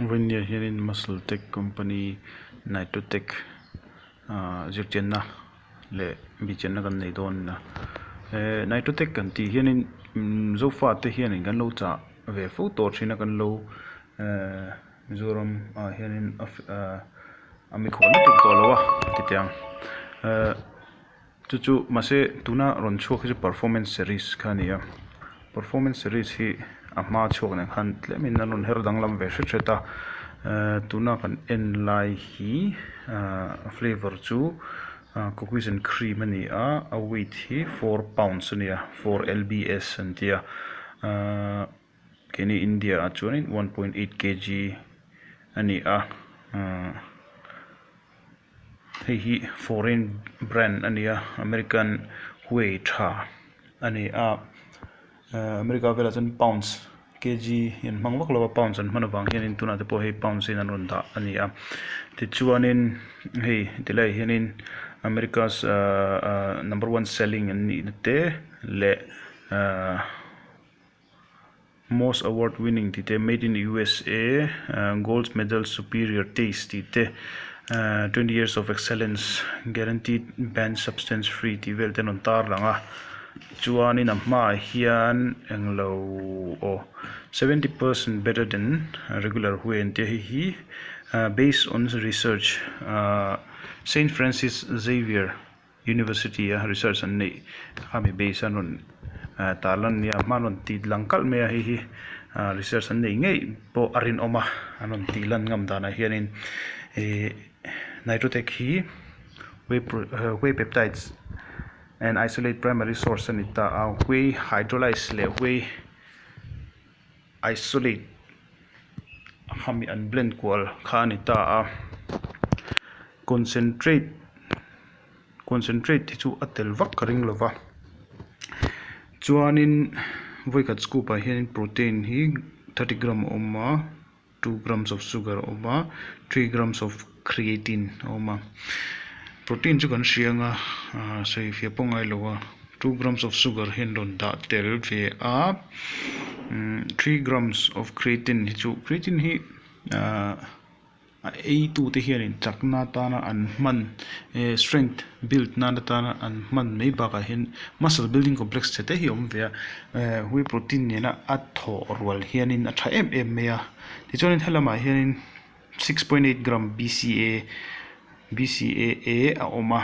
Vawinia hianin Muscle Tech Company Nitrotech ahh zirchianna leh bihchianna kan nei dawn a eh Nitrotech kan tih hianin imm zofa te hianin kan lo chah ve fo tawh thin a kan lo ehh Mizoram ah hianin a ahh a mikhual lutuk tawh lo a titiang ehh. Chu chu mahse tuna rawn chhuak hi chu performance series kha a ni a performance series hi a hma chhuak nen khan tlemin an rawn her danglam ve hret hret a ehh tuna kan en lai hi ahh a flavour chu cookies and cream a ni a a weight hi 4 pounds a ni a 4 lbs an ti a ahh. Keini India ah chuanin 1.8 kg a ni a ahh hei hi foreign brand a ni a American whey tha a ni a ahh America velah chuan pounds kg hi an hmang vak lo a pounds an hman avang hianin tunah te pawh hei pounds in an rawn dah a ni a tichuanin hei tilaiah hianin America's ahh ahh number one selling an nihna te leh ahh. Most award winning tih te made in USA gold medal superior taste tih te 20 years of excellence guaranteed banned substance free tih vel te an rawn tar lang a chuanin a hmaah hian englo aw 70% better than regular whey an tia hei hi based on research Saint Francis Xavier. University a research an neih khami base an rawn tar lan nia a hma an rawn ti lang kalh mai a hei hi research an neih ngei pawh a rinawm a an rawn tih lan ngam danah hianin ihh nitrotech hi whey whey peptides and isolate primary source a ni ta a whey hydrolyse leh whey isolate khami an blend kual kha a ni ta a concentrate concentrate hi chu a tel vak ka ring lova chuanin vawikhat scoop ah hianin protein hi 30 gram a awm a 2 grams of sugar a awm a 3 grams of creatine a awm a protein chu kan hria anga ahh sawifiah pawh ngai lo a 2 grams of sugar hi an rawn dah tel ve a umm 3 grams of creatine hi chu creatine hi ahh a ei tu te hianin chakna atana an hman eh strength build nan atana an hman mai bakah hian muscle building complex chhe te hi a awm ve a eh whey protein nena a thawh rual hianin a tha em em mai a tichuanin helamah hianin 6.8 gram B_C_A B_C_A_A a awm a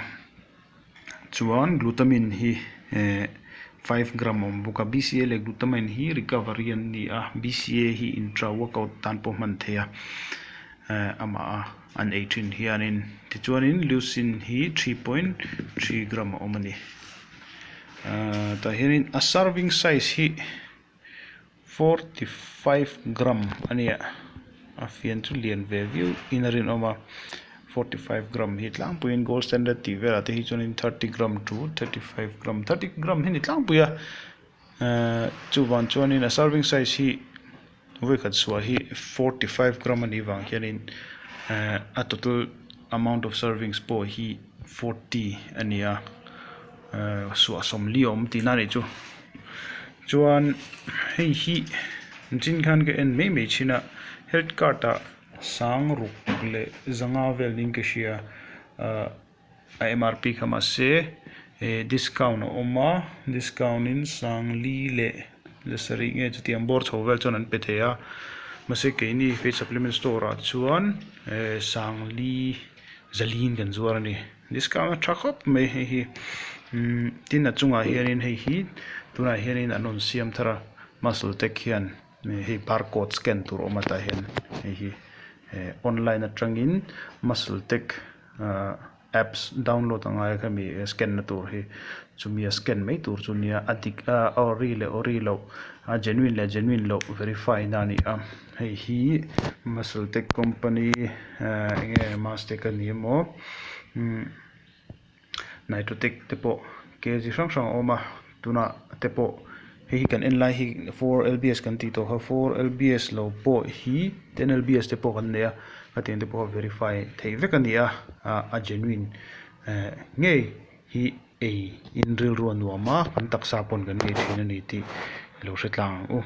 chuan glutamine hi eh 5 gram a awm bawk a B_C_A leh glutamine hi recovery an ni a B_C_A hi intra workout tan pawh hman theih a eh amah a an ei thin hianin tichuanin leucine hi 3.3 gram a awm a ni ahh tah hianin a serving size hi 45 gram a ni a a fian chu lian ve viau in a rinawm a 45 gram hi tlangpuiin gold standard tih velah te hi chuanin 30 gram to 35 gram 30 gram hi a ni tlangpui a ehh chuvang chuanin a serving size hi vawikhat chhuah hi 45 gram a nih vang hianin ehh a total amount of servings pawh hi 40 a ni a ehh suah sawmli a awm tihna a nih chu. Chuan hei hi chin khan ka en mai mai thin a health card ah sang ruk leh zanga vel niin ka hria ahh a M_R_P kha mahse eh discount a awm a discount in sangli leh sarih nge chutiang bawr chho vel chuan an pe thei a mahse keini faith supplement store ah chuan eh sangli zalin kan zuar a ni. Discount a tha khawp mai hei hi umm tin a chungah hianin hei hi tunah hianin an rawn siam thar a muscle tech hian hei barcode scan tur a awm a tah hian hei hi eh online atangin muscle tech ah apps download a ngai a khami scan na tur hi chumi a scan mai tur chu nia a dik a ori leh ori loh a genuine leh genuine loh verify na a ni a hei hi muscle tech company ah enge mastech a ni emaw umm nitrotech te pawh kg hrang hrang a awm a tunah te pawh hei hi kan en lai hi 4lbs kan tih tawh kha 4lbs lo pawh hi 10lbs te pawh kan nei a khatiang te pawh kha verify theih vek a ni a ah a genuine eh ngei hi ei in rilru a nuam a kan taksa pawn kan ngei thin a ni tih i lo hre tlang ang u.